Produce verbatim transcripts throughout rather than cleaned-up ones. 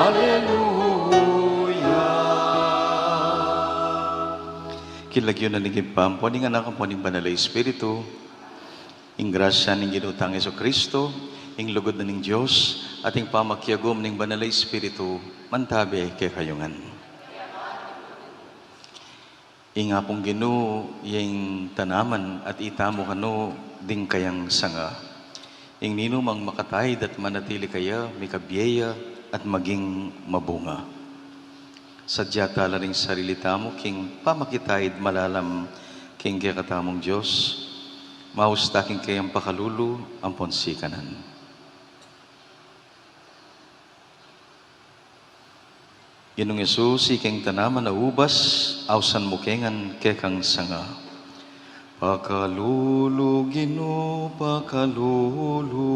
Aleluya. King lagyu na ning Ibpa, ampo ning Anak, ampo ning Banal a Espiritu, ing grasya ning Ginu tang Jesucristo, ing lugud na ning Dios, at ing pamakiagum ning Banal a Espiritu, mantabe kekayu ngan. Ing Apung Ginu, ya ing tanaman at itamu kanu ding kayang sanga. Ing ninumang makataid at manatili kaya, mikabie ya at maging mabunga. Sadya tala ring sarili tamu king pamakitaid malalam king kekatamung Dios, maus ta king kayang pakalulu ampon sikanan. Ginung Jesus, ikeng tanaman a ubas, ausan mu ke ngan kekang sanga. Pakalulu, Ginu, pakalulu.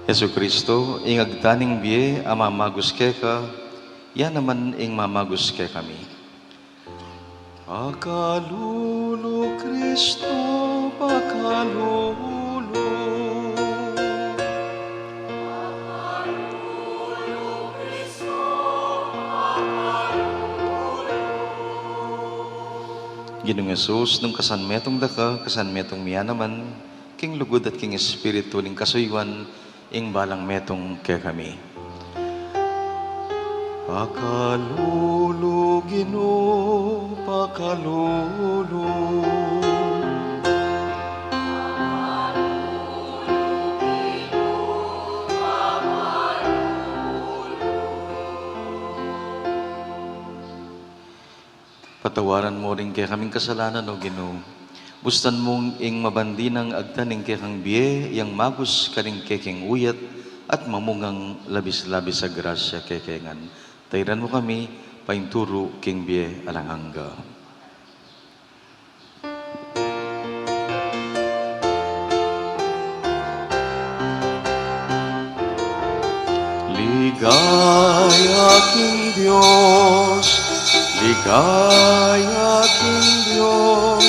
Jesucristo, ing agtaning bie a mamagus keka, ya naman ing mamagus kekami. Pakalulu, Kristo, pakalulu. Ginung Jesus, nung kasanmetung daka, kasanmetung mi ya naman, king lugud at king Espiritu ning kasuyuan, ing balang metung kekami. Pakalulu, Ginu, pakalulu. Patawaran mu ring kekaming kasalanan, O Ginu. Bustan mung ing mabandi nang agtan ning kekang bie, yang magus karing kekeng uyat, at mamungang labis-labis a grasya keke ngan. Tairan mu kami, painturu king bie alang angga. Ligaya king Dios, ligaya king Dios,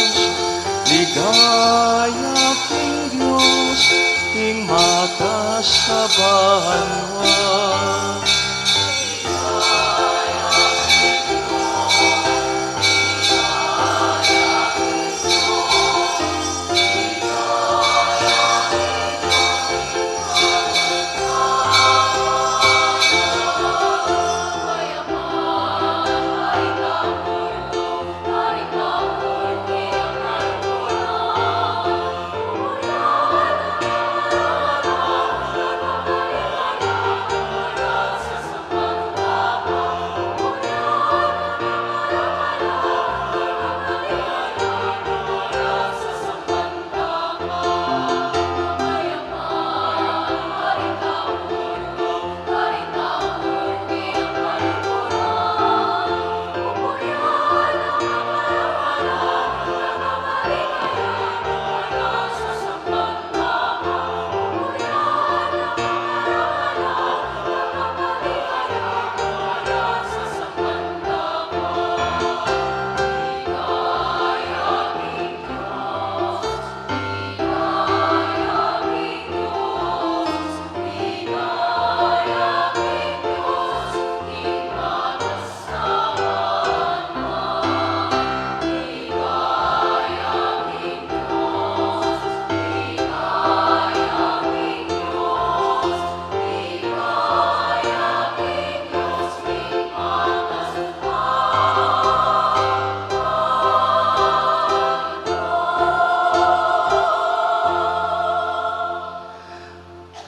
ligaya king Dios, king matas a banua.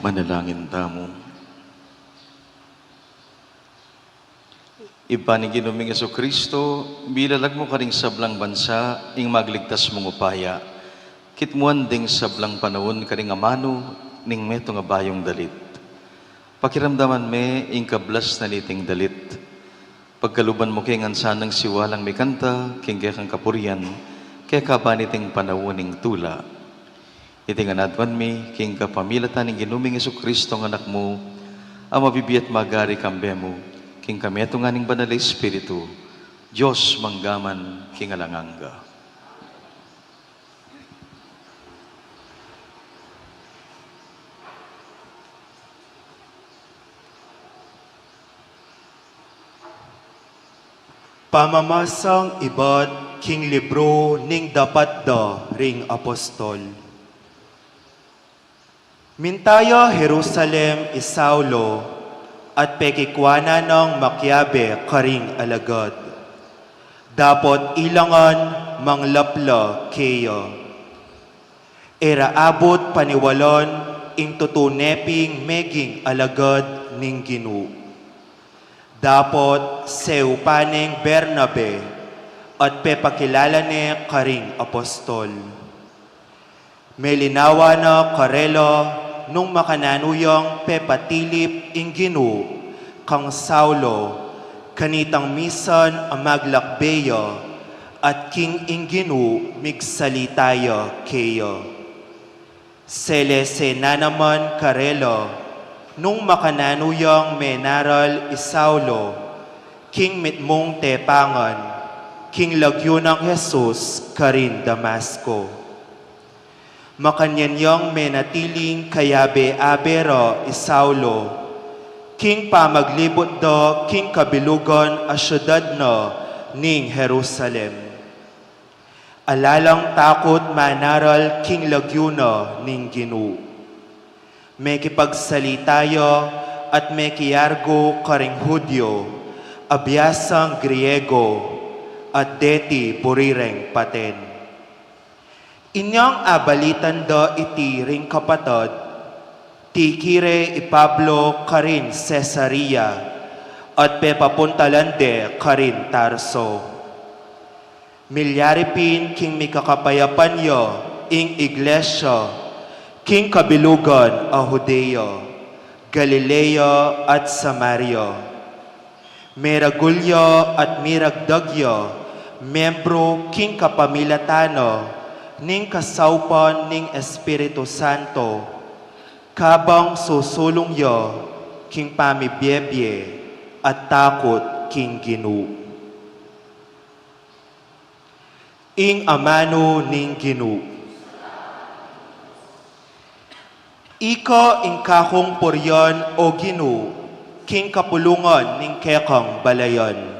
Manalangin tamu. Ibpa ning Ginu ming Jesucristo, bilalag mu karing sablang bansa ing magligtas mung upaya. Kitmuan ding sablang panaun karing amanu ning metung a bayung dalit. Pakiramdaman me ing kablas na niting dalit. Pagkaluban mu ke ngan sanang siwalang mikanta king kekang kapurian, keka pa niting panaun ning tula. Iti ngan aduan mi king kapamilatan ning Ginu ming Jesucristo a Anak mu, a mabibie at magari kambe mu, king kametungan ning Banal a Espiritu, Dios mangga man king alang angga. Pamamasang ibat king libru ning Dapat da ring Apostol. Minta ya Jerusalem i Saulo, at pekikuanan nang makiabe karing alagad. Dapot ilangan manglapla keya. E ra abut paniwalan ing tutu ne ping meging alagad ning Ginu. Dapot seupan neng Bernabe, at pepakilala ne karing apostol. Melinawa na karela nung makananu yang pepatilip ing Ginu kang Saulo, kanitang misan a maglakbe ya, at king ing Ginu migsalita ya keya. Selese na naman karela nung makananu yang menaral i Saulo, king mitmung tepangan, king lagyu nang Jesus karin Damasco. Makanyan yang menatiling kayabe-abe ra i Saulo, king pamaglibut da king kabilugan a siudad na ning Jerusalem. Ala lang takut manaral king lagyu na ning Ginu. Mekipagsalita ya at mekiargu karing Judio, abiasang Griego, at deti buri reng paten. Inyang abalitan da iti ring kapatad, tikire i Pablo karin Cesarea, at pepapuntalan de karin Tarso. Milyari pin king mikakapayapan ya ing iglesia king kabilugan a Judea, Galilea, at Samaria. Meragul ya at miragdag ya membro king kapamilatan na ning kasaupan ning Espiritu Santo, kabang susulung ya king pamibiebie at takut king Ginu. Ing amanu ning Ginu. Ika ing kakung purian, O Ginu, king kapulungan ning kekang balayan.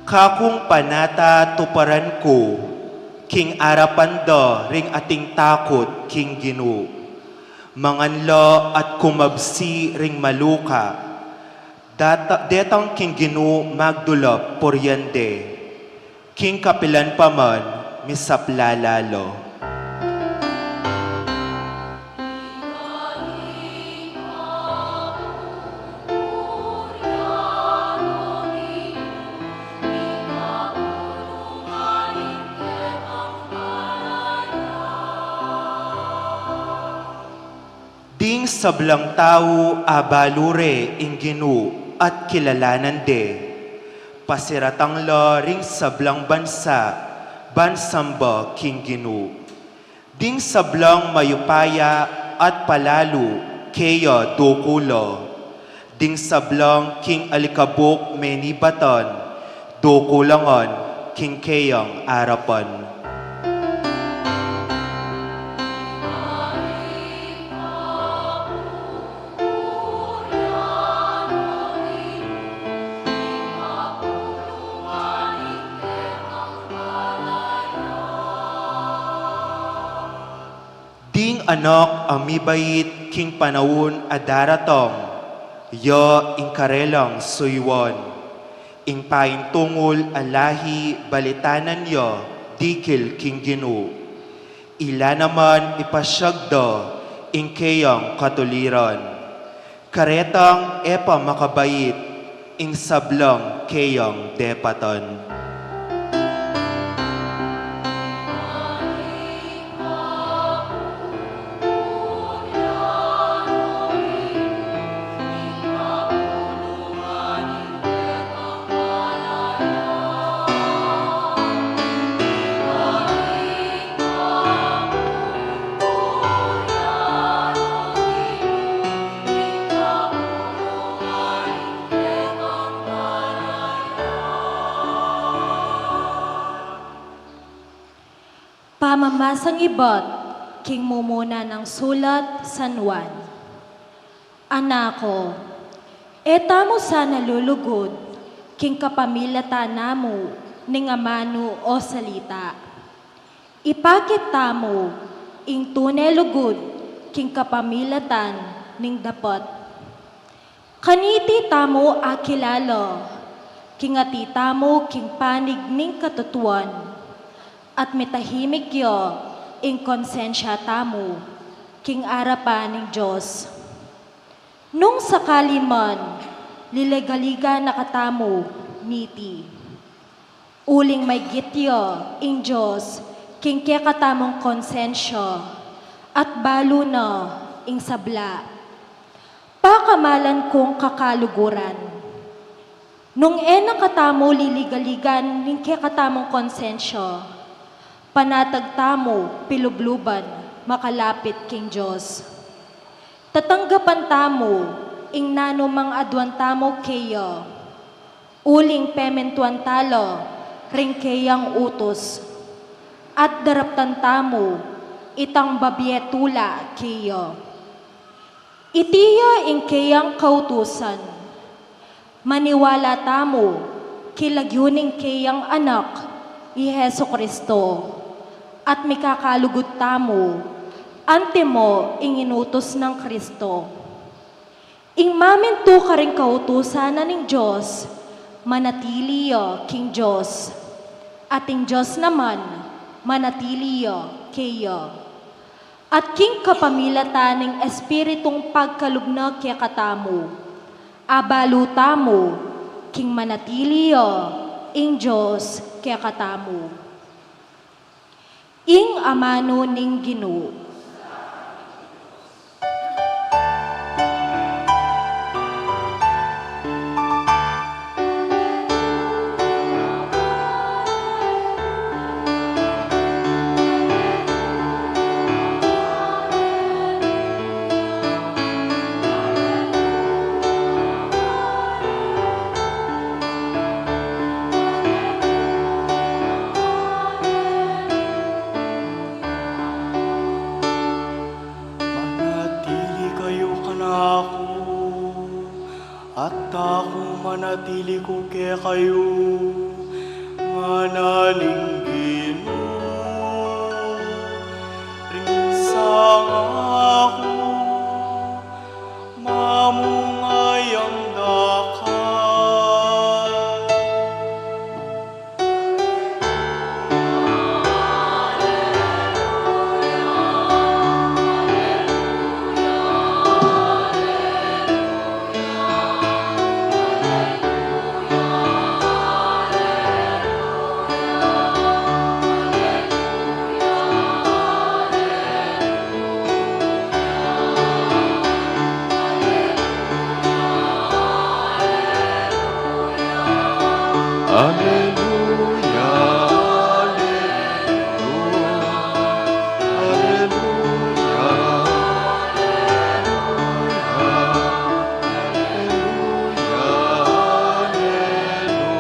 Kakung panata, tuparan ku king arapan da ring ating takut king Ginu. Mangan la at kumabsi ring maluka. Data-, detang king Ginu magdulap purian de. King kapilan pa man, misaplala la. Ding sablang tau abalu re ing Ginu at kilalanan de. Pasiratang la ring sablang bansa ban samba king Ginu. Ding sablang mayupaya at palalu keya duku la. Ding sablang king alikabuk menibatan, duku la ngan king keyang arapan. Ding anak a mibait king panaun a daratang, ya ing karelang suyuan. Ing paintungul a lahi balitanan ya dikil king Ginu. Ila naman ipasiag da ing keyang katuliran. Karetang e pa makabait ing sablang keyang depatan. Pamamasang ibat king mumuna nang sulat San Juan. Anak ko, e tamu sana lulugud king kapamilatan na mu ning amanu o salita. Ipakit tamu ing tune lugud king kapamilatan ning dapat. Kaniti tamu akilala king ati tamu king panig ning katutuan, at mitahimik ya ing konsensya tamu king arapan ning Dios. Nung sakali man liligaligan na katamu niti, uling maygit ya ing Dios king kekatamung konsensya, at balu na ing sabla. Pakamalan kung kakaluguran, nung e na katamu liligaligan ning kekatamung konsensya, panatag tamu pilubluban makalapit king Dios. Tatanggapan tamu ing nanumang aduan tamu keya, uling pementuan tala ring keyang utus, at daraptan tamu itang babie tula keya. Iti ya ing keyang kautusan: maniwala tamu king lagyu ning keyang Anak, i Jesu-Cristo, at mikakalugud tamu antimo ing inutus nang Cristo. Ing mamintu karing kautusan na ning Dios, manatili ya king Dios, at ing Dios naman manatili ya keya. At king kapamilatan ning Espiritung pagkalub na kekatamu, abalu tamu king manatili ya ing Dios kekatamu. Ing amanu ning Ginu. Manatili kayu kanaku, at aku manatili ku kekayu, ngana ning Ginu. Ring sanga ku, mamunga yang dakal. Aleluya, aleluya, aleluya, aleluya, aleluya.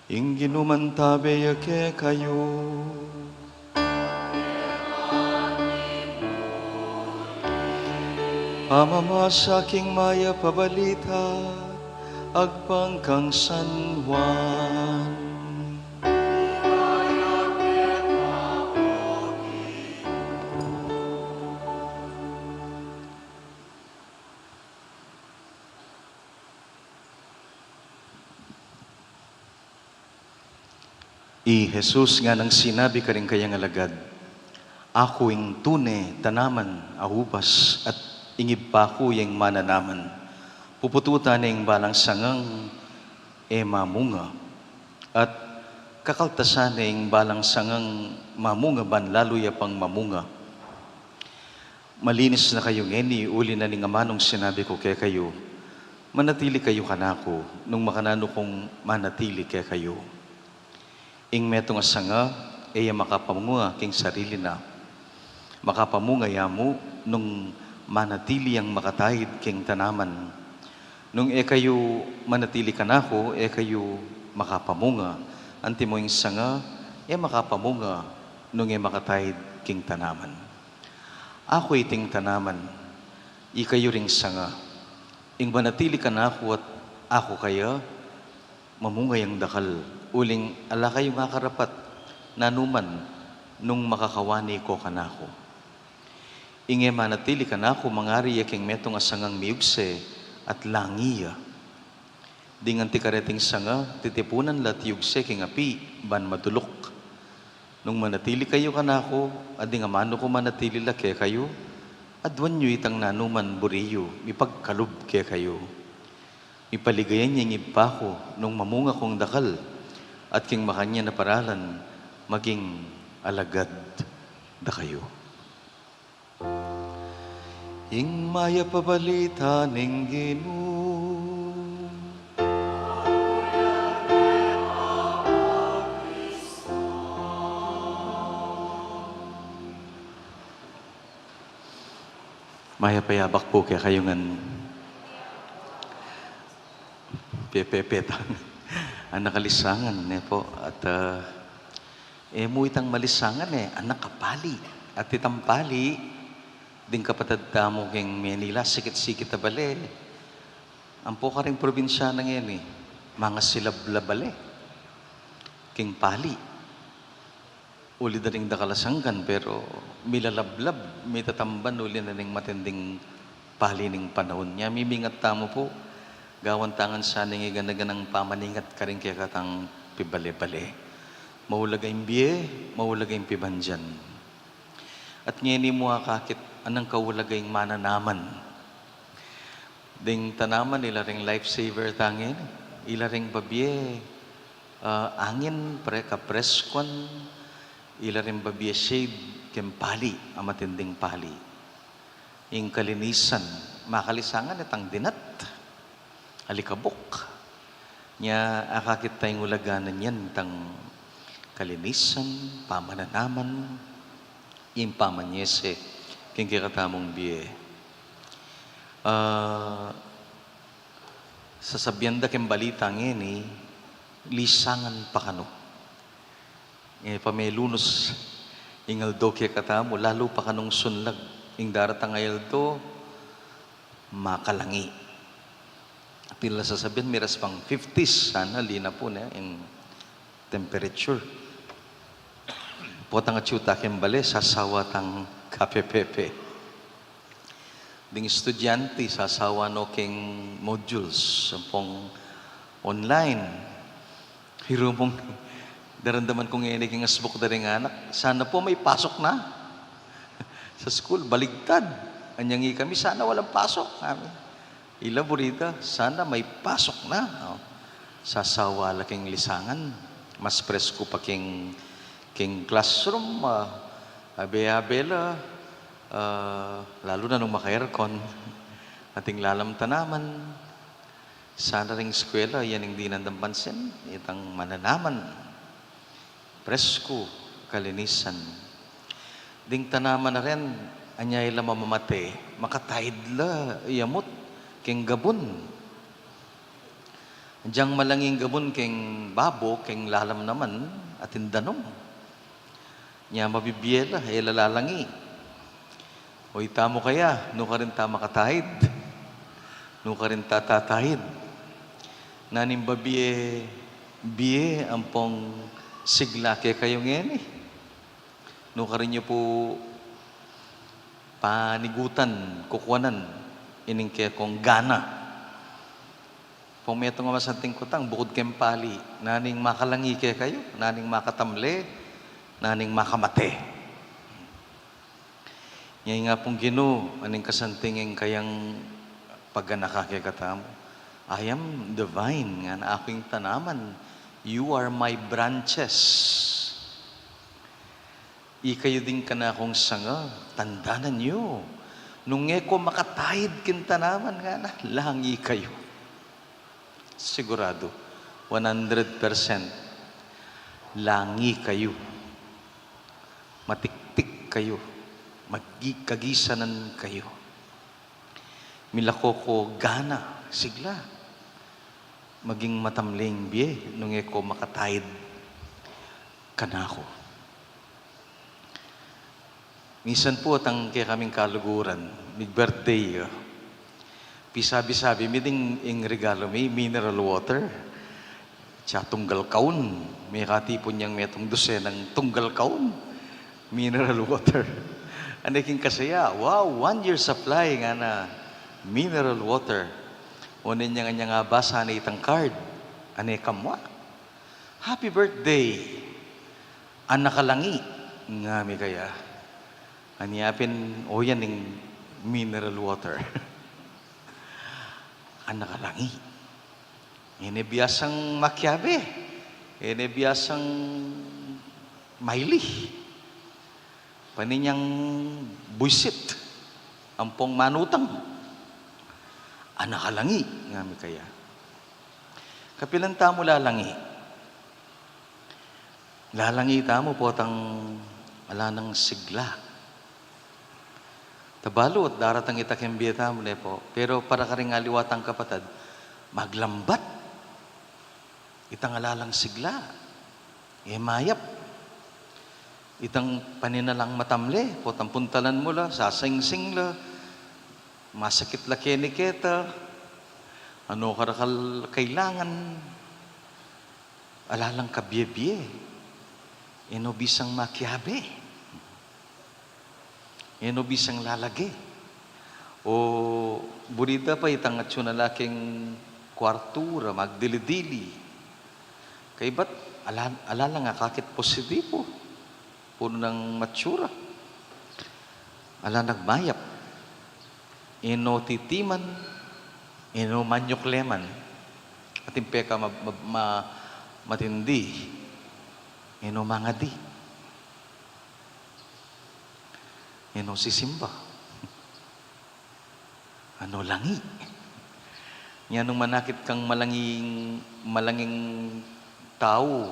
Ing Ginu mantabe ya kekayu. Pamamasa king Mayap a Balita agpang kang San Juan. I Jesus nganang sinabi karing kayang alagad, Aku ing tune tanaman a ubas, at ing Ibpa ku ya ing mananaman. Pupututan ne ing balang sangang e mamunga, at kakaltasan ne ing balang sangang mamunga ban lalu ya pang mamunga. Malinis na kayu ngeni uli na ning amanung sinabi ku kekayu. Manatili kayu kanaku, nung makananu kung manatili kekayu. Ing metung a sanga, e ya makapamunga king sarili na. Makapamunga ya mu nung manatili yang makataid king tanaman. Nung e kayu manatili kanaku, e kayu makapamunga. Antimo ing sanga, e makapamunga nung e makataid king tanaman. Aku iting tanaman, ikayu ring sanga. Ing manatili kanaku at aku kaya, mamunga yang dakal, uling ala kayung akarapat nanuman nung makakawani ko kanaku. Ing e manatili kanaku, mangari ya king metung a sangang miyugse at langi ya. Ding anti kareting sanga, titipunan la at yugse king api ban maduluk. Nung manatili kayu kanaku, at ding amanu ku manatili la kekayu, aduan yu itang nanuman buri yu, mipagkalub kekayu. Mipaligayan ya ing Ibpa ku nung mamunga kung dakal, at king makanyan a paralan maging alagad da kayu. Ing mayap a balita ning Ginu. Mayap a yabak pu kekayu ngan pepepe tang anak a lisangan, ne pu, at, ah, e mu itang malisangan, e, anak a pali. At itang pali, ding kapatad tamu king Manila, sikit-sikit a bale. Ampo karing probinsya na ngeni, mangasilablab bale king pali. Uli da ring dakal a sangkan, pero milalablab, mitatamban uli na ning matinding pali ning panaun. Nya mimingat tamu pu, gawan ta ngan sana ing gana-ganang pamaningat karing kekatang pibale-bale. Maulaga ing bie, maulaga ing pibandian. At ngeni mu akakit, anang kaulaga ing mananaman. Ding tanaman, ila ring lifesaver ta ngeni, ila ring babie, ah, angin, pre-, kapreskuan, ila ring babie shade king pali, a matinding pali. Ing kalinisan, makalisangan itang dinat, alikabuk. Nya, akakit ta ing ulaga na niyan, itang kalinisan, pamananaman, ing pamanyese king kekatamung bie. Ah, sasabian da king balita ngeni, lisangan pa kanu. E pa melunus ing aldo kekatamu, lalu pa kanung sunlag ing daratang a aldo, makalangi. Pin la sasabian, miras pang fifties sana, linapun ne ing temperature. Potang atyu ta king bale, sasawa tang kapepepe. Ding estudyante, sasawa no king modules ampong online. Iru mung daramdaman ku ngeni king asbuk da ring anak, sana pu may pasok na. Sa school, baligtad. Anyang ikami, sana walang pasok, kami. Ila buri da, sana may pasok na. O, sasawa la king lisangan. Mas presku pa king, king classroom, ah, abe-abe la, ah, lalu na nung maka-aircon. Ating lalam tanaman. Sana ring eskwela, yan ing dinan dang pansin, itang mananaman. Presku, kalinisan. Ding tanaman a ren, anya ila mamamate, makataid la i amut king gabun. Agyang malangi ing gabun king babo, king lalam naman, atin danum. Nya mabibie la, e la lalangi. O itamu kaya, nukarin ta makataid? Nukarin ta tataid? Naning babie, bie ampong sigla kekayu ngeni. Nukarin yu pu panigutan, kukuanan ining kekong gana. Pung metung a masanting kutang, bukud keng pali, naning makalangi kekayu, naning makatamle, naning makamate. Ngeni nga pung Ginu, aning kasanting ing kayang paganaka kekatamu. "I am the vine," ngana, "aku ing tanaman. You are my branches. Ikayu ding kanakung sanga, tandanan yu. Nung e ko makataid king tanaman," ngana, "langi kayu." Sigurado, one hundred percent. Langi kayu. Matiktik kayu. Maggi-, kagisanan kayu. Milako ko gana, sigla, maging matamling bie nung e ko makataid kanaku. Minsan pu, atang kekaming kaluguran, mig-birthday ya. Pisabi-sabi mi ding ing regalu mi, mineral water. Tsa tunggal kaun, mekatipun yang metung dusenang tunggal kaun. Mineral water. Ane king kasaya, "Wow, one year supply," ngana, "mineral water." Onen yang anyang abasa ne itang card. Ane kamwa, "Happy birthday, anak a langi," ngami kaya. Anya pin, "O, yan ing mineral water." Anak a langi. E ne biasang makiabe. E ne biasang maili. Paninyang buisit ampong manutang. Anak a langi, ngami kaya. Kapilan tamu lalangi? Lalangi tamu potang ala nang sigla. Tabalu, daratang ita king bie tamu, ne pu. Pero para karing aliwa tang kapatad, maglambat. Itang ala lang sigla. E mayap. Itang paninalang matamle, potang puntalan mu la, sasingsing la, masakit la keni keta, ano karakal kailangan, ala lang kabie-bie. E no bisang makiabe. E no bisang lalage. O buri da pa itang atsu na la king kuartu ra, magdili-dili. Kaybat, ala, ala lang akakit positibo. Punu nang matsura. Ala nang mayap. E no titiman, e no manyukleman. Atin peka ma-, ma-, ma-, matindi. E no mangadi. E no sisimba. Ano langi? Nya nung manakit kang malanging, malanging tau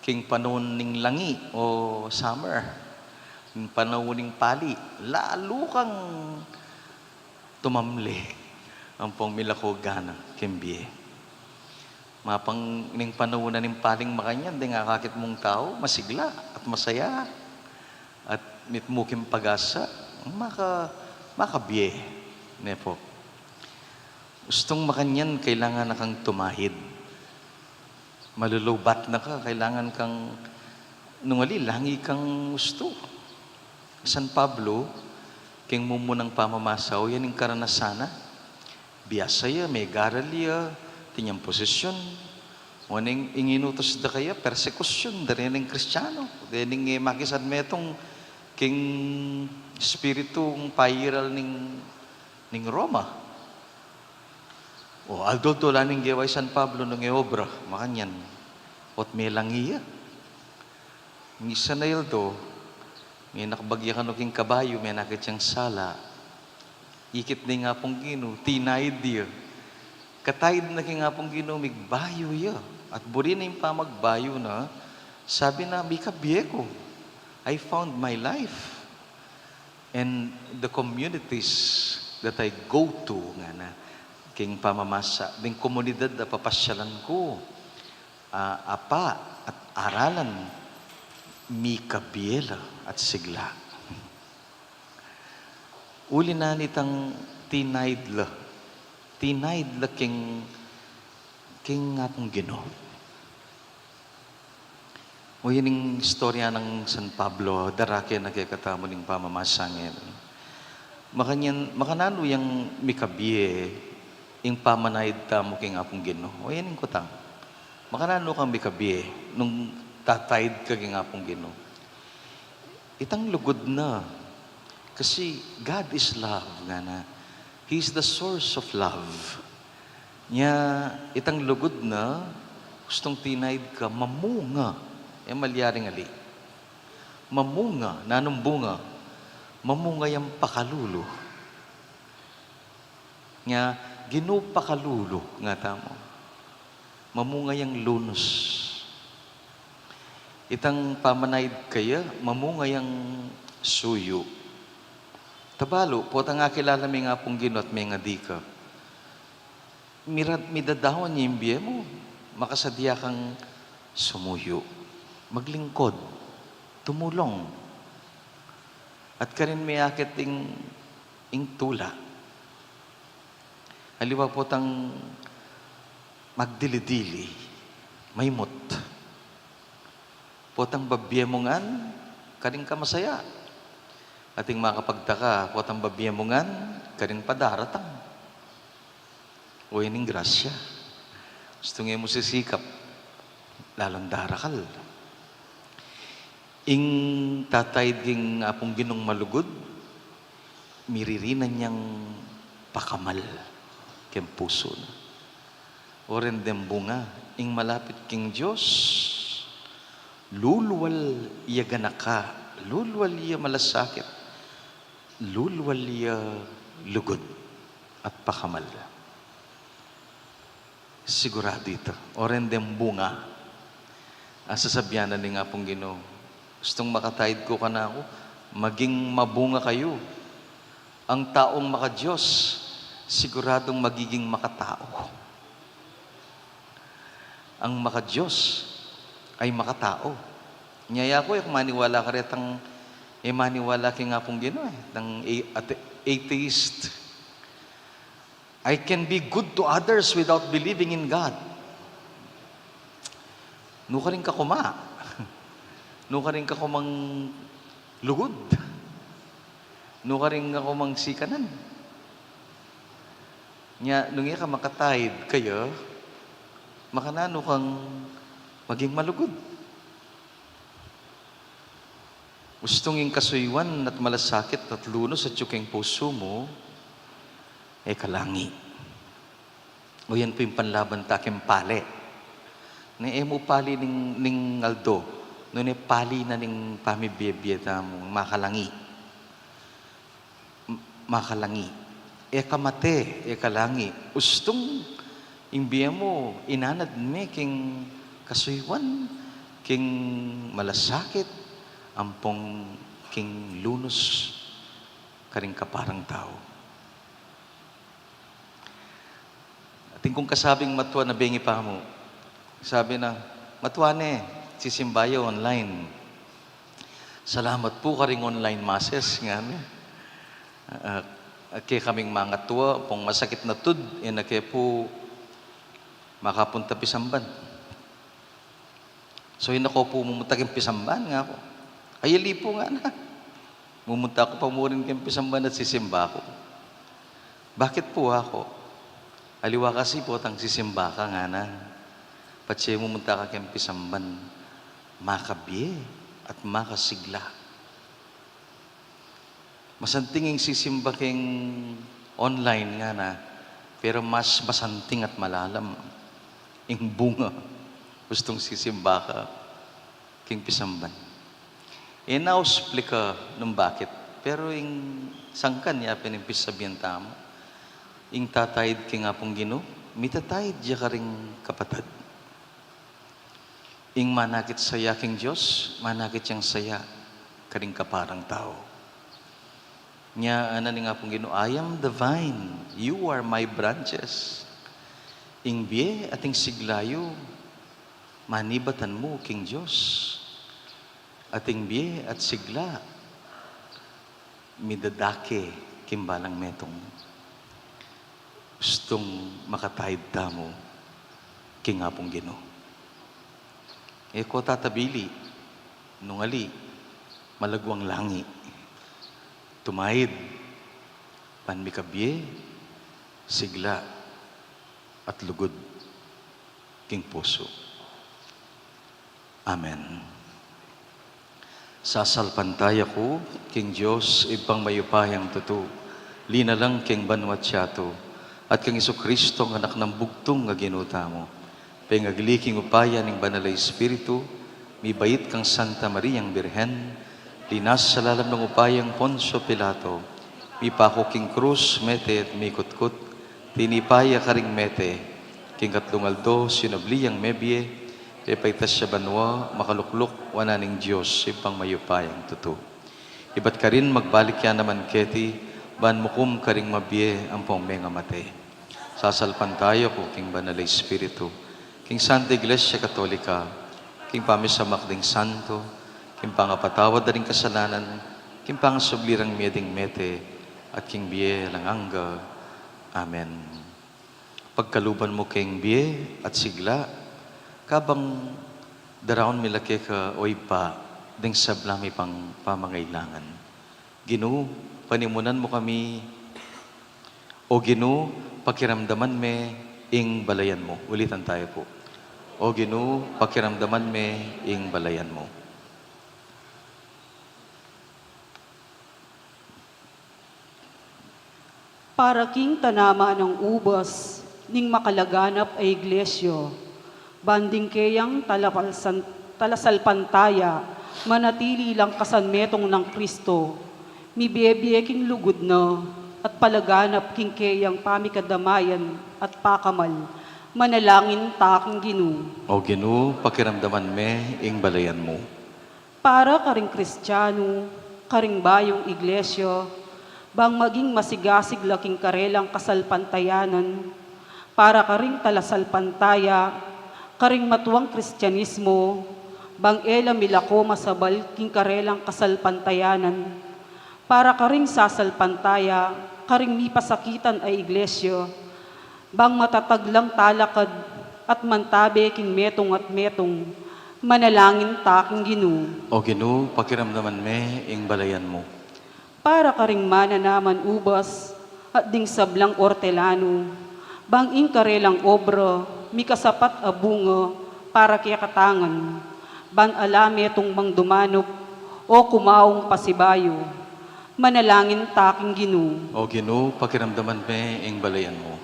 king panaun ning langi o summer, king panaun ning pali, lalu kang tumamle ampong milako gana king bie. Mapang ning panaun na ning paling makanyan, deng akakit mung tau, masigla at masaya. At mitmu king pag-asa, maka-, makabie, ne pu. Ustung makanyan, kailangan na kang tumahid. Malulubat na ka, kailangan kang, nung ali, langi kang ustu. San Pablo, king mumunang pamamasa, o yan ing karanasan na. Biasa ya, megaral ya, atin yang posisyon. Nune ing inutus da kaya, persekusyun, da reng Kristiano. Dening, e, makisan metung king espiritung pairal ning, ning Roma. O, aldo-aldo la ning gewa i San Pablo nung e obra, makanyan. Ot melangi ya. Misan a aldo, menakbag ya kanu king kabayu, menakit yang sala. Ikit ne ing Apung Ginu, tinaid ya. Kataid na king Apung Ginu, migbayu ya. At buri na ing pamagbayu na, sabi na, "Mikabie ku. I found my life." And the communities that I go to, ngana, king pamamasa, ding komunidad a papasyalan ku, a, apa at aralan, mikabie la at sigla. Uli na nitang tinaid la, tinaid la king, king Apung Ginu. O, yan ing istorya nang San Pablo, darake na kekatamu ning pamamasa ngeni. Makanyan, makananu yang mikabie ing pamanaid tamu king Apung Ginu? O, yan ing kutang. Makananu kang mikabie nung tataid ka king Apung Ginu? Itang lugud na, Kasi God is love, ngana. He is the source of love. Nya, itang lugud na, gustong tinaid ka, mamunga. E malyaring ali. Mamunga, nanung bunga? Mamunga yang pakalulu. Nya, Ginu pakalulu, ngatamu. Mamunga yang lunus. Itang pamanaid kaya, mamunga yang suyu. Tabalu, potang akilala me ing Apung Ginu at mengadi ka, mira-, midadaun ya ing bie mu, makasadya kang sumuyu, maglingkod, tumulung, at karin meyakit ing, ing tula. Aliwa potang magdili-dili, maimut. Potang babie mu ngan, karin ka masaya. Ating makapagtaka, potang babie mu ngan, karin pa daratang. O, ining grasya. Gustung e mu sisikap, lalung darakal. Ing tataid king Apung Ginung malugud, miririnan yang pakamal keng pusu na. O, reng deng bunga, ing malapit king Dios, lulual ya ganaka, lulual ya malasakit, lulual ya lugud at pakamal. Siguradu ita. O, reng deng bunga, a, sasabian na ning Apung Ginu, gustung makataid ku kanaku, maging mabunga kayu. Ang taung maka-Dios, siguradung magiging makatau. Ang maka-Dios ay makatau. Nya yaku, e ku maniwala karetang, e maniwala king Apung Ginu, e, tang a-, ate-, atheist. I can be good to others without believing in God. Nukarin ka kuma. Nukarin ka kumang lugud. Nukarin ka kumang sikanan. Nya, nung e ka makataid kaya, makananu kang maging malugud? Gustung ing kasuyuan at malasakit at lunus atyu king pusu mu, e ka langi. O, yan pu ing panlaban ta king pali. Nung e mu pali ning, ning aldo, nune pali na ning pamibie-bie tamu, makalangi. M-, makalangi. E ka mate, e ka langi. Gustung ing bie mu, inanad me king kasuyuan, king malasakit, ampong king lunus karing kaparang tau. Atin kung kasabing matua na bengi pa mu. Sabi na, "Matua ne, sisimba ya online." "Salamat pu karing online masses," ngana. Ah, ah, kekaming mangatua, pung masakit na tud, e na ke pu makapunta pisamban. So, e na ko pu mumunta king pisamban, ngaku. "Ay, ali pu," ngana. "Mumunta ku pa murin king pisamban at sisimba ku." "Bakit pu?" aku. "Aliwa kasi potang sisimba ka," ngana, "patse mumunta ka king pisamban, makabie at makasigla." Masanting ing sisimba king online, ngana, pero mas masanting at malalam ing bunga gustung sisimba ka king pisamban. E na ku explica nung bakit, pero ing sangkan ya pin ing pisasabian tamu, ing tataid king Apung Ginu, mitataid ya karing kapatad. Ing manakit saya king Dios, manakit yang saya karing kaparang tau. Nya, ngana ning Apung Ginu, "I am the vine, you are my branches." Ing bie at ing sigla yu, manibatan mu king Dios. At ing bie at sigla, midadake king balang metung. Gustung makataid tamu king Apung Ginu. E ko tatabili, nung ali, malagwang langi. Tumaid, ban mikabie, sigla, at lugud king pusu. Amen. Sasalpantaya ku king Dios, Ibpang mayupayang tutu, linalang king banua at yatu, at kang Jesucristo, Anak nang bugtung a Ginu tamu, pengagli king upaya ning Banal a Espiritu, mibait kang Santa Mariang Birhen, linasa lalam ning upayang Poncio Pilato, mipaku king krus, mete at mikutkut, tinipa ya karing mete, king katlung aldo sinubli yang mebie, pepaitas ya banua, makalukluk wanan ning Dios Ibpang mayupayang tutu. Ibat karin magbalik ya naman keti, ban mukum karing mabie ampong mengamate. Sasalpantaya ku king Banal a Espiritu, king Santa Iglesia Katolika, king pamisamak ding santo, king pangapatawad da ring kasalanan, king pangasubli rang mie ding mete, at king bie alang angga. Amen. Pagkaluban mu keng bie at sigla, kabang daraun mi la keka, o Ibpa, ding sabla mi pang pamangailangan. Ginu, panimunan mu kami. O Ginu, pakiramdaman me ing balayan mu. Ulitan tayo po. O Ginu, pakiramdaman me ing balayan mu. Para king tanaman nang ubas ning makalaganap a iglesia, ban ding keyang talapalsan-, talasalpantaya, manatili lang kasanmetung nang Kristo, mibebie king lugud na, at palaganap king keyang pamikadamayan at pakamal, manalangin ta king Ginu. O Ginu, pakiramdaman me ing balayan mu. Para karing Kristianu, karing bayung iglesia, bang maging masigasig la king karelang kasalpantayanan, para karing talasalpantaya, karing matuang Kristianismo, bang e la milako masabal king karelang kasalpantayanan, para karing sasalpantaya, karing mipasakitan a iglesia, bang matatag lang talakad at mantabe king metung at metung, manalangin ta king Ginu. O Ginu, pakiramdaman me ing balayan mu. Para karing mananaman ubas at ding sablang ortelanu, bang ing karelang obra mikasapat a bunga para kekatang ngan, ban ala metung mang dumanup o kumaung pasibayu, manalangin ta king Ginu. O Ginu, pakiramdaman me ing balayan mu.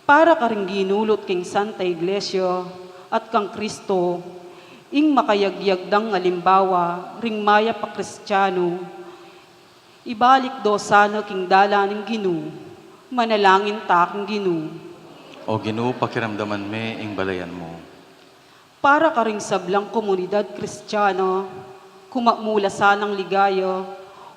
Para karing ginulut king Santa Iglesia at kang Kristo, ing makayagyag dang alimbawa ring mayap a Kristianu, ibalik do sana king dalan ning Ginu, manalangin ta king Ginu. O Ginu, pakiramdaman me ing balayan mu. Para karing sablang komunidad Kristiana, kumamu la sanang ligaya,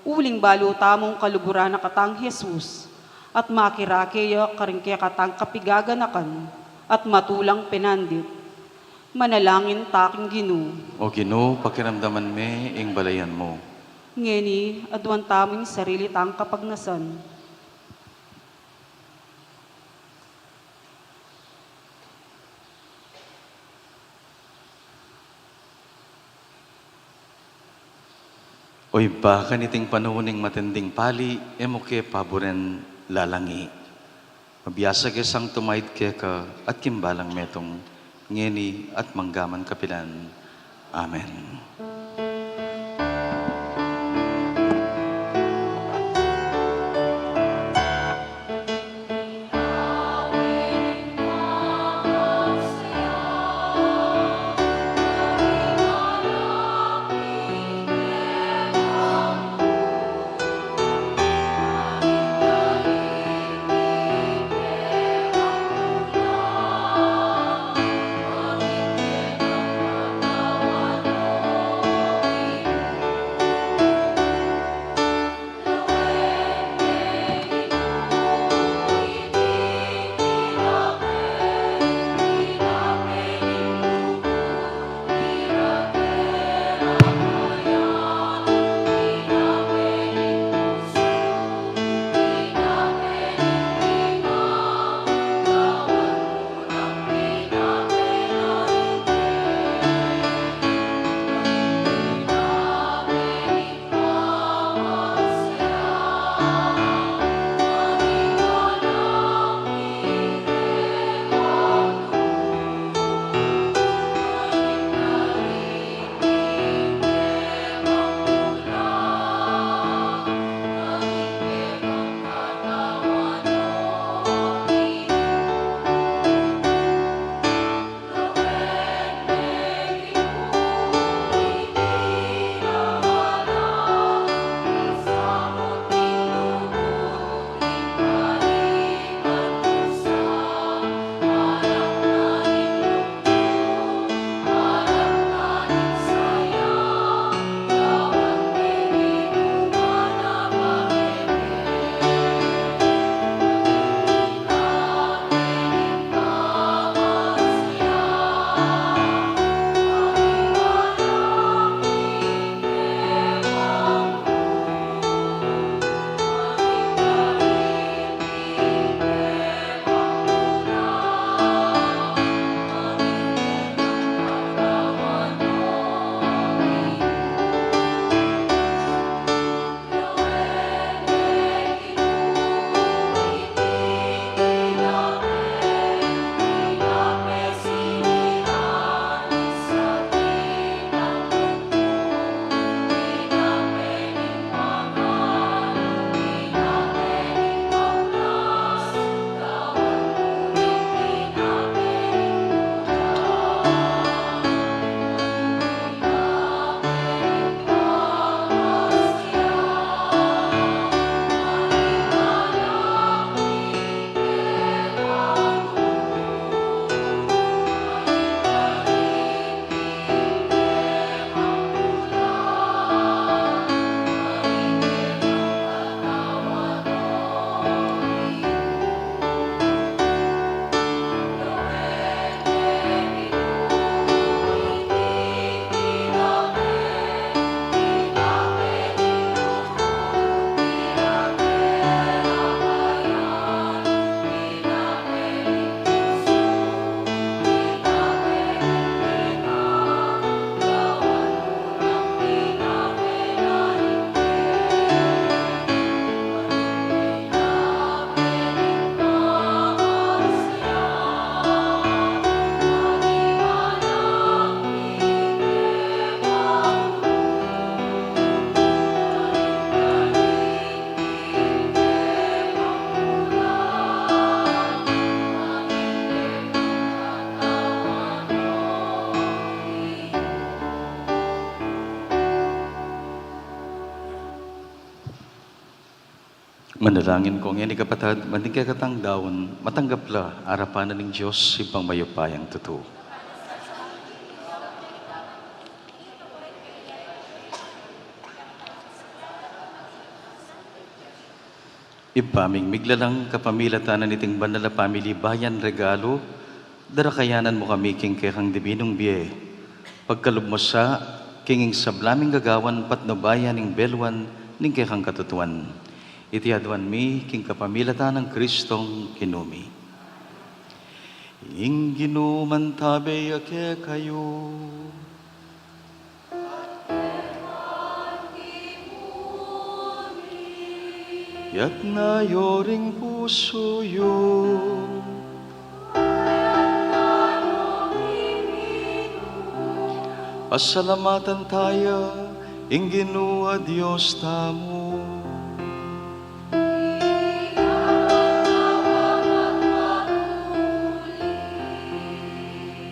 uling balu tamung kaluguran na katang Jesus, at makirake ya karing kekatang kapigaganakan at matulang penandit. Manalangin ta king Ginu. O Ginu, pakiramdaman me ing balayan mu. Ngeni, aduan tamu ing sarili tang kapagnasan. O Ibpa, kaniting panaun ning matinding pali, e mu ke paburen lalangi. Mabiasa ke sang tumaid keka at king balang metung, ngeni at manggaman kapilan. Amen. Manalangin ko ngeni, kapatad, ban ding kekatang daun matanggap la arapan na ning Dios, Ibpang mayupayang tutu. Ibpa ming miglalang, kapamilatan na niting banal a pamilibayan regalu, darakayanan mu kami king kekang dibinung bie. Pagkalub mu sa king ing sabla ming gagawan patnubayan ning beluan ning kekang katutuan. Iti aduan mi king kapamilatan nang Kristong Ginu mi. Ing Ginu mantabe ya kekayu. Itas yu ring pusu yu. Pasalamatan taya ing Ginu a Dios tamu.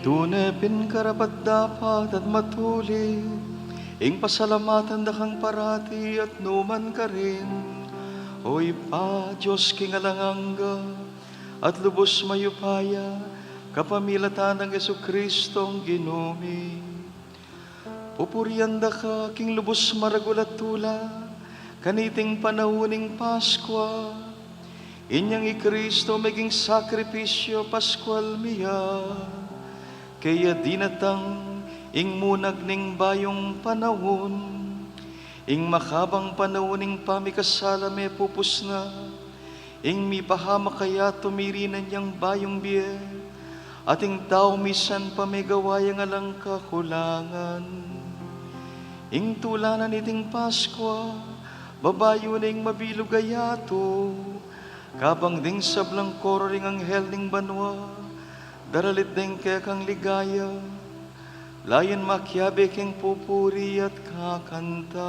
Tune pin karapat-dapat at matuli ing pasalamatan da kang parati at nu man karin, O Ibpa, Dios king alang angga at lubus mayupaya, kapamilatan nang Jesucristong Ginu mi. Pupurian da ka king lubus maragul a tula kaniting panaun ning Paskua. Inyang i Kristo meging sakripisyu Paskual mi ya, kaya dinatang ing munag ning bayung panaun. Ing makabang panaun ning pamikasala mepupus na, ing mipahamak kaya tumiri na inyang bayung bie, at ing tau misan pa megawa yang alang kakulangan. Ing tula na niting Paskua, babayu na ing mabilug a yatu, kabang ding sablang koro ring anghel ning banua, daralit deng kekang ligaya, layun makiabe keng pupuri at kakanta.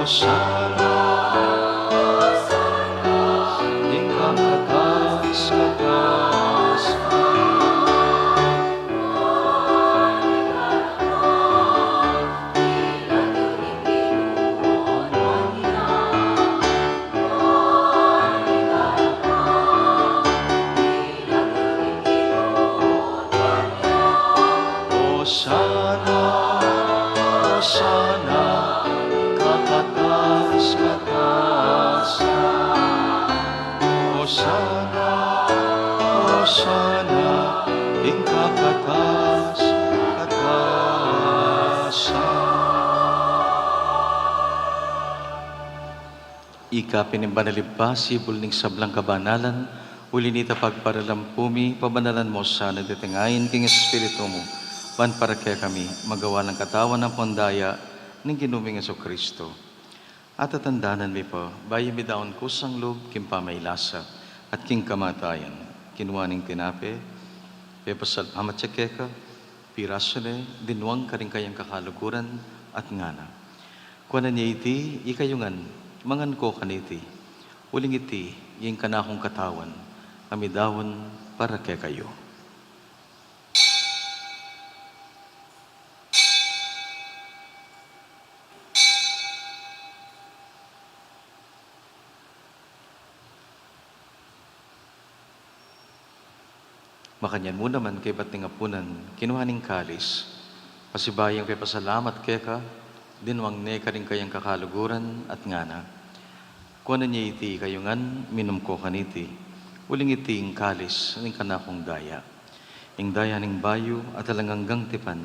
Osana, ing kakatas-katasan. Osana, Osana, kakatas-katasan. Osana, Osana, ing kakatas-katasan. Ika pin ing banal Ibpa, sibul ning sablang kabanalan, uli nita pagparalan pu mi, pabanalan mu sana deti ngan king Espiritu mu, ban para kekami magawa lang katawan ampong daya ning Ginu ming Jesucristo. Atatandanan mi pa, bayu mi daun kusang lub king pamailasa at king kamatayan, kinua ne ing tinape, pepasalamat ya keka, pirasu ne, dinwang karing kayang kakaluguran at ngana: Kuanan ye iti ikayu ngan, mangan ko kaniti, uling iti ing kanakung katawan, a midaun para kekayu. Makanyan mu naman kaybat ning apunan, kinua ne ing kalis, pasibayu yang pepasalamat keka, dinwang ne karing kayang kakaluguran at ngana: Kuanan ye iti ikayu ngan, minum ko kaniti, uling iti ing kalis ning kanakung daya, ing daya ning bayu at alang anggang tipan,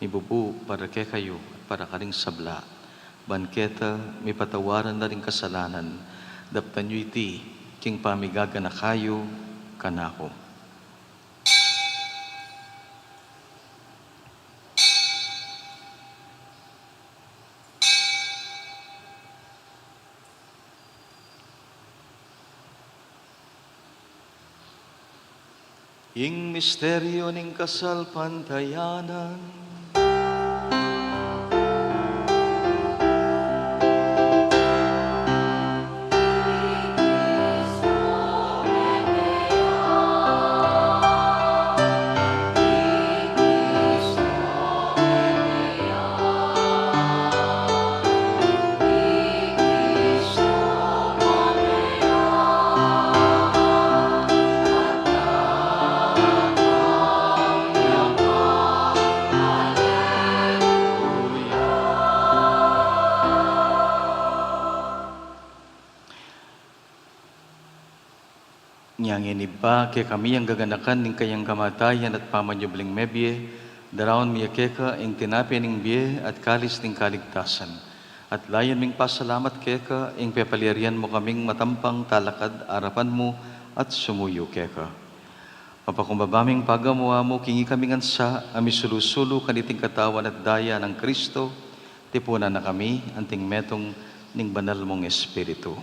mibubu para kekayu at para karing sabla, ban keta mipatawaran la ring kasalanan. Daptan yu iti king pamigaganaka yu kanaku. Ing misteryu ning kasalpantayanan. Inya ngeni, Ibpa, kekami a gaganakan ning kayang kamatayan at pamanyubling mebie, daraun mi ya keka ing tinape ning bie at kalis ning kaligtasan. At layun ming pasalamat keka ing pepalyarian mu kaming matampang talakad arapan mu at sumuyu keka. Mapakumbaba ming pagamu-amu king ikami ngan sa a misulu-sulu kaniting katawan at daya nang Kristo, tipunan na kami anting metung ning banal mung Espiritu.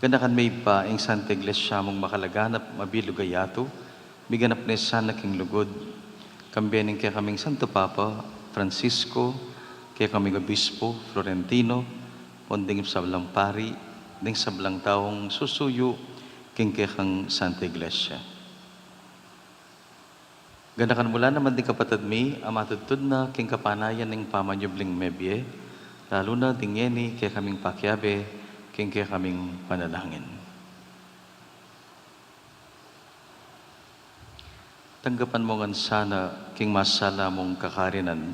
Ganakan me, Ibpa, ing Santa Iglesia mung makalaganap, mabilug a yatu, miganap ne sana king lugud, kambe ning kekaming Santo Papa Francisco, kekaming Obispo Florentino, ampon ding sablang pari, ding sablang taung susuyu king kekang Santa Iglesia. Ganakan mu la naman ding kapatad mi a matudtud na king kapanayan ning pamanyubling mebie, lalu na ding ngeni kekaming pakiabe king kekaming panalangin. Tanggapan mu ngan sana king masala mung kakarinan,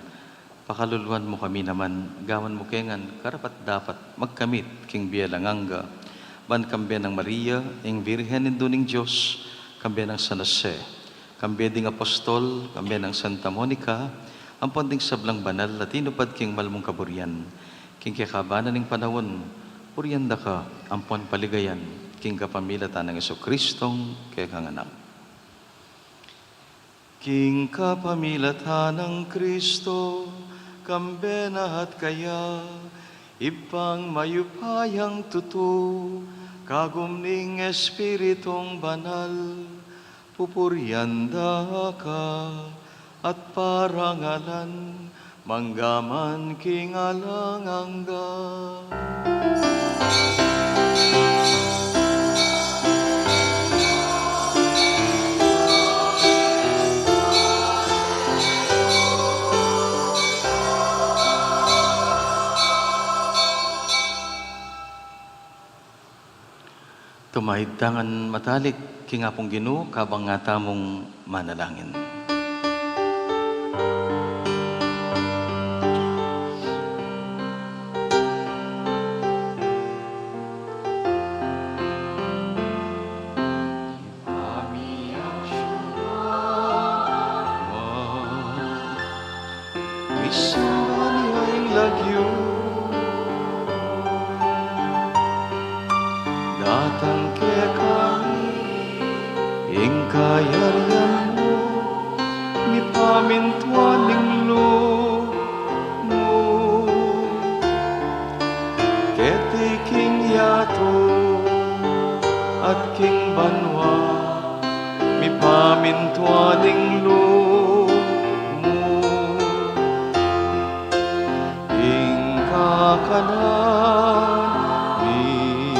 pakaluluan mu kami naman, gawan mu ke ngan karapat-dapat magkamit king bie alang angga, ban kambe nang Maria, ing Birhen Indu ning Dios, kambe nang San Jose, kambe ding apostol, kambe nang Santa Monica, ampon ding sablang banal a tinupad king mal mung kaburian, king kekaban ning panaun, burian da ka, ampon paligayan, king kapamilatan nang Jesucristong kekang Anak. King kapamilatan nang Kristo, kambe na at kaya, Ibpang mayupayang tutu, kagum ning Espiritung Banal, pupurian da ka, at parangalan, mangga man king alang angga. Tumaid tangan matalik king Apung Ginu, kabang nga tamung manalangin. Misamban ya ing lagyu, datang kekami ing kayarian mu, mipamintuan ing lub mu keti king yatu at king banua, mipamintuan ing lub mu. Ing kakanan mi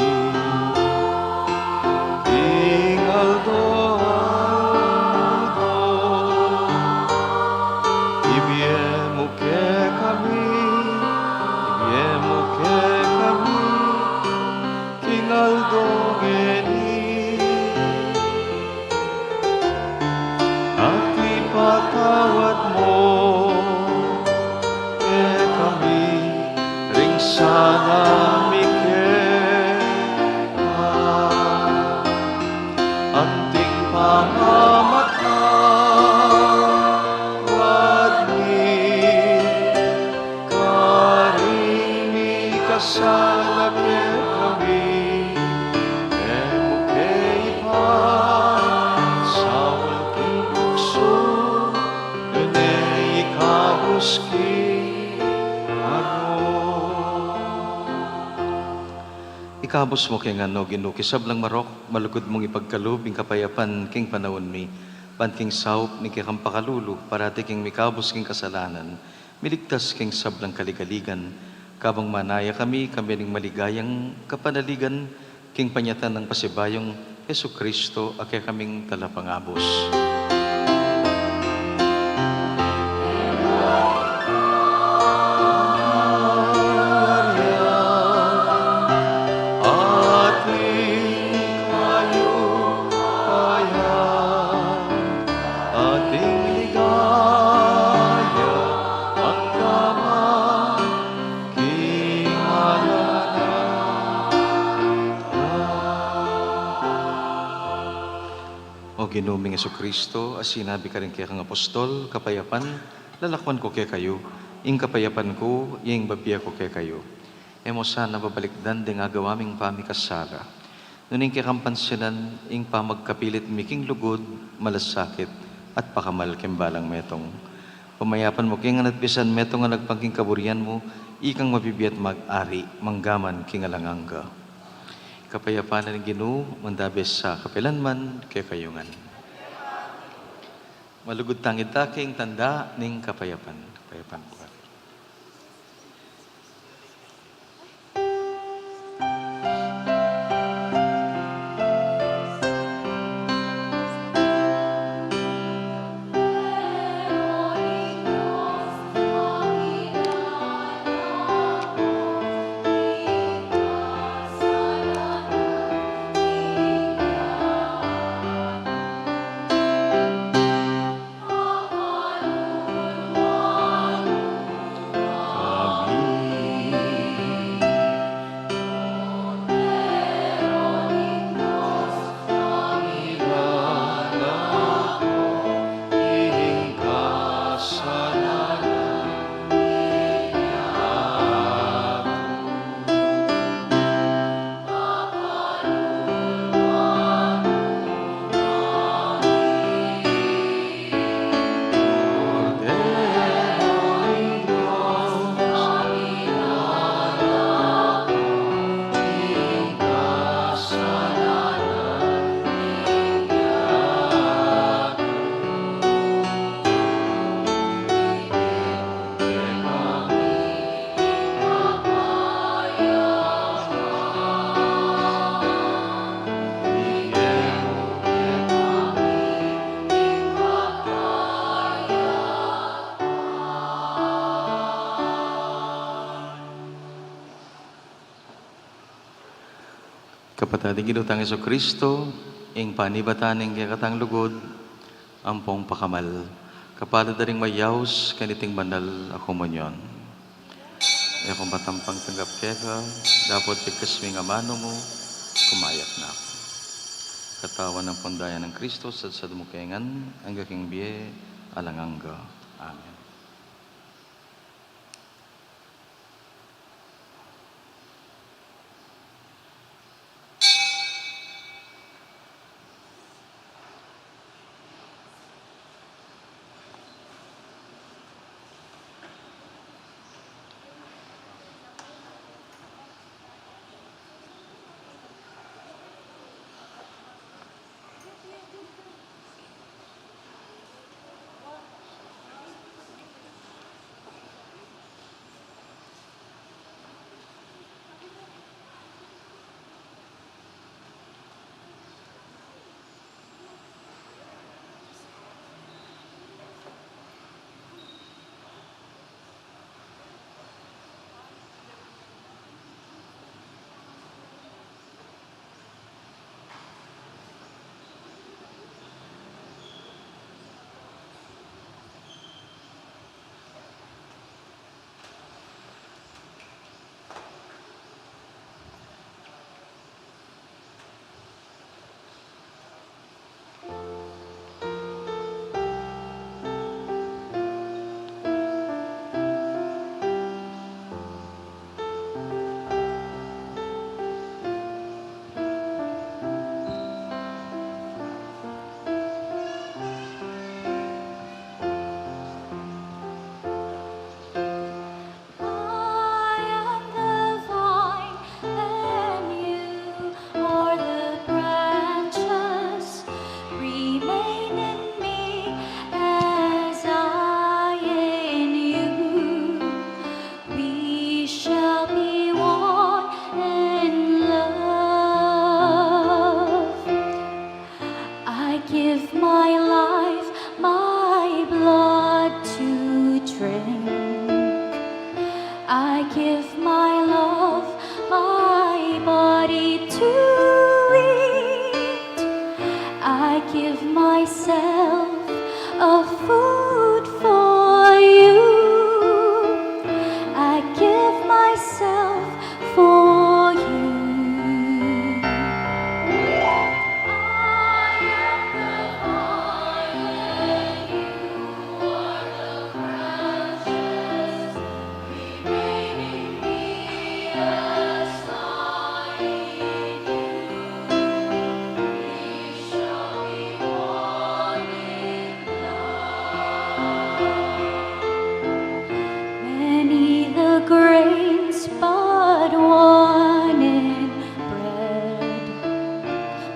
king aldo-aldo, ibie mu kekami, ibie mu kekami king aldo ngeni, at ipatawad mu kekami ring sala mi keka, anting pamamatawad mi karing mikasala kekami, e mu ke ipasaup king tuksu, nune ikabus king ago. Ikabus mu ke ngan, O Ginu, king sablang marok, malugud mung ipagkalub ing kapayapan king panaun mi. Ban king saup ning kekang pakalulu, parati kaming mikabus king kasalanan, miligtas king sablang kaligaligan, kabang manaya kami, kambe ning maligayang kapanaligan, king panyatang nang pasibayung Jesucristo, a kekaming talapangabus. Ating kayupayan, ating ligaya, at kamangkimalan. O Ginu ming Jesucristo, a sinabi karing kekang apostol, kapayapan lalakwan ku kekayu, ing kapayapan ku ing bibie ku kekayu. E mu sana babalikdan ding agawa ming pamikasala, nune ing kekang pansinan ing pamagkapilit mi king lugud, malasakit, at pakamal king balang metung. Pamayapan mu kami ngan at bisan metung a nagpang king kaburian mu, ikang mabibie at mag-ari manggaman king alang angga. Kapayapan ning Ginu, mandabe sa kapilanman kekayu ngan. Malugud tang ita king tanda ning kapayapan. Kapayapan ku. Kapatad, ing Ginu tang Jesucristo, ing panibatan ning kekatang lugud, ampong pakamal, kapalad da ring mayaus kaniting banal a komunyon. E ku matampang tanggap keka, dapot tigkas ming amanu mu, kumayap na ku. Katawan ampong daya nang Kristo, sadsad mu ke ngan, angga king bie alang angga. Amen.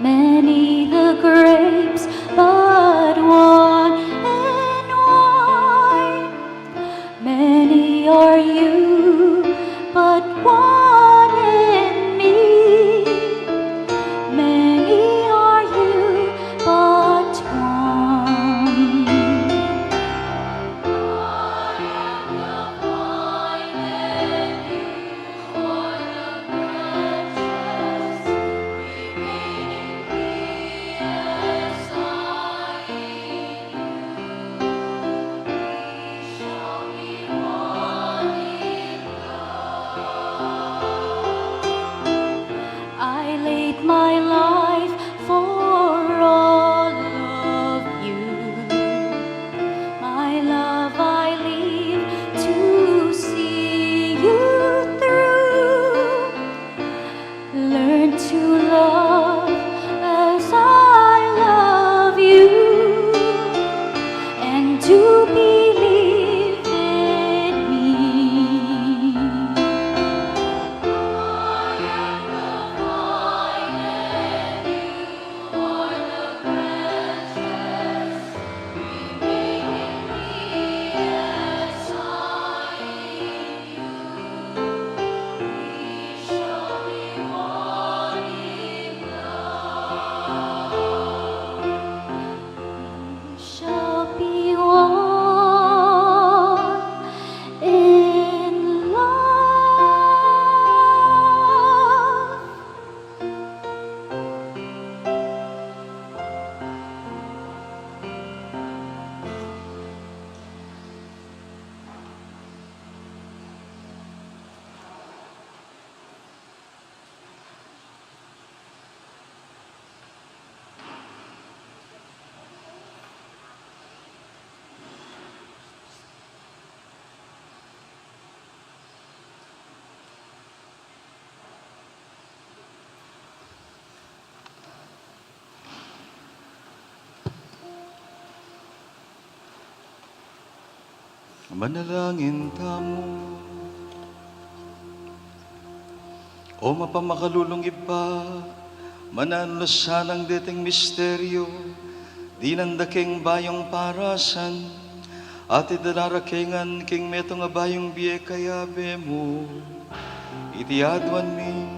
Many the grapes, but one in wine. Many are you, but one in me. Many are you, but one. I am the vine and you are the branches. Remain in me as I in you. We shall be one in love. I laid my life for all of you. My love I leave to see you through. Learn to love as I love you, and to believe in me. I am the vine and you are the branches. Remain in me as I in you. We shall be one in love. We shall be one in love. Manalangin tamu. O mapamakalulung Ibpa, mananu na sanang deting misteryu, dinan da keng bayung parasan, at idala ra ke ngan king metung a bayung bie kayabe mu. Iti aduan mi,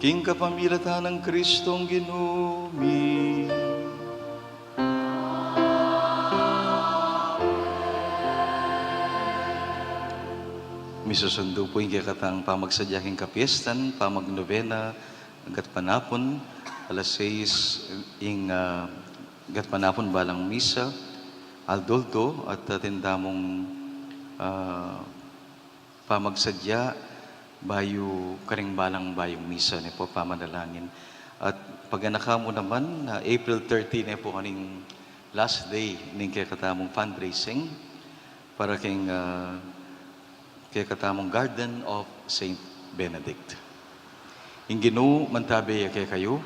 king kapamilatan nang Kristong Ginu mi. Misusundu pu ing kekatang pamagsadya king kapiestan, pamagnobena, gatpanapun, alas seis ing, ah, gatpanapun balang misa, aldo-aldo, at atin tamung, ah, pamagsadya bayu karing balang bayung misa ne pu, pamanalangin. At paganaka mu naman, ah, April thirty ne pu kaning last day ning kekatamung fundraising para king, ah, kekatamung Garden of Saint Benedict. Ing Ginu mantabe ya kekayu.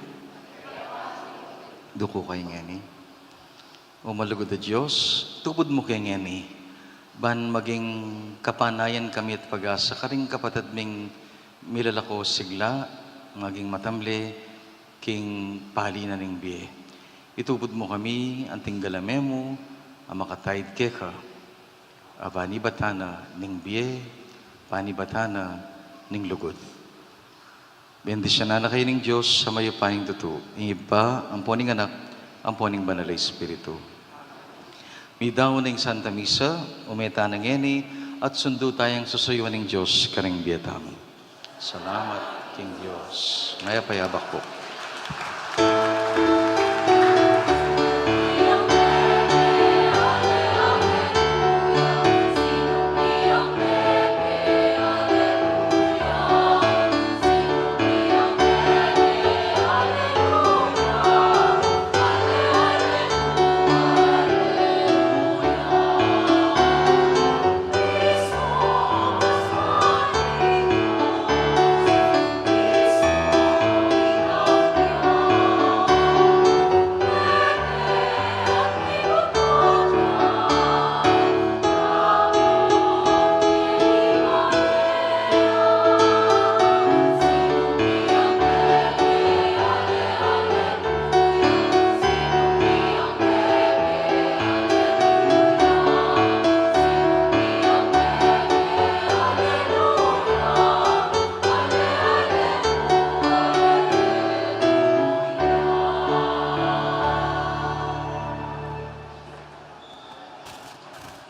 Duku kayu ngeni. O malugud a Dios, tubud mu ke ngeni, ban maging kapanayan kami at pag-asa karing kapatad ming milalako sigla, maging matamle king pali na ning bie. Itubud mu kami anting galame mu a makataid keka, a panibatan na ning bie, panibatan na ning lugud. Bendisyunan na kayu ning Dios a mayupayang tutu, ing Ibpa, ampo ning Anak, ampo ning Banal a Espiritu. Midaun na ing Santa Misa, ume tana ngeni, at sundu tayang susuyuan ning Dios karing bie tamu. Salamat king Dios. Mayap a abak pu.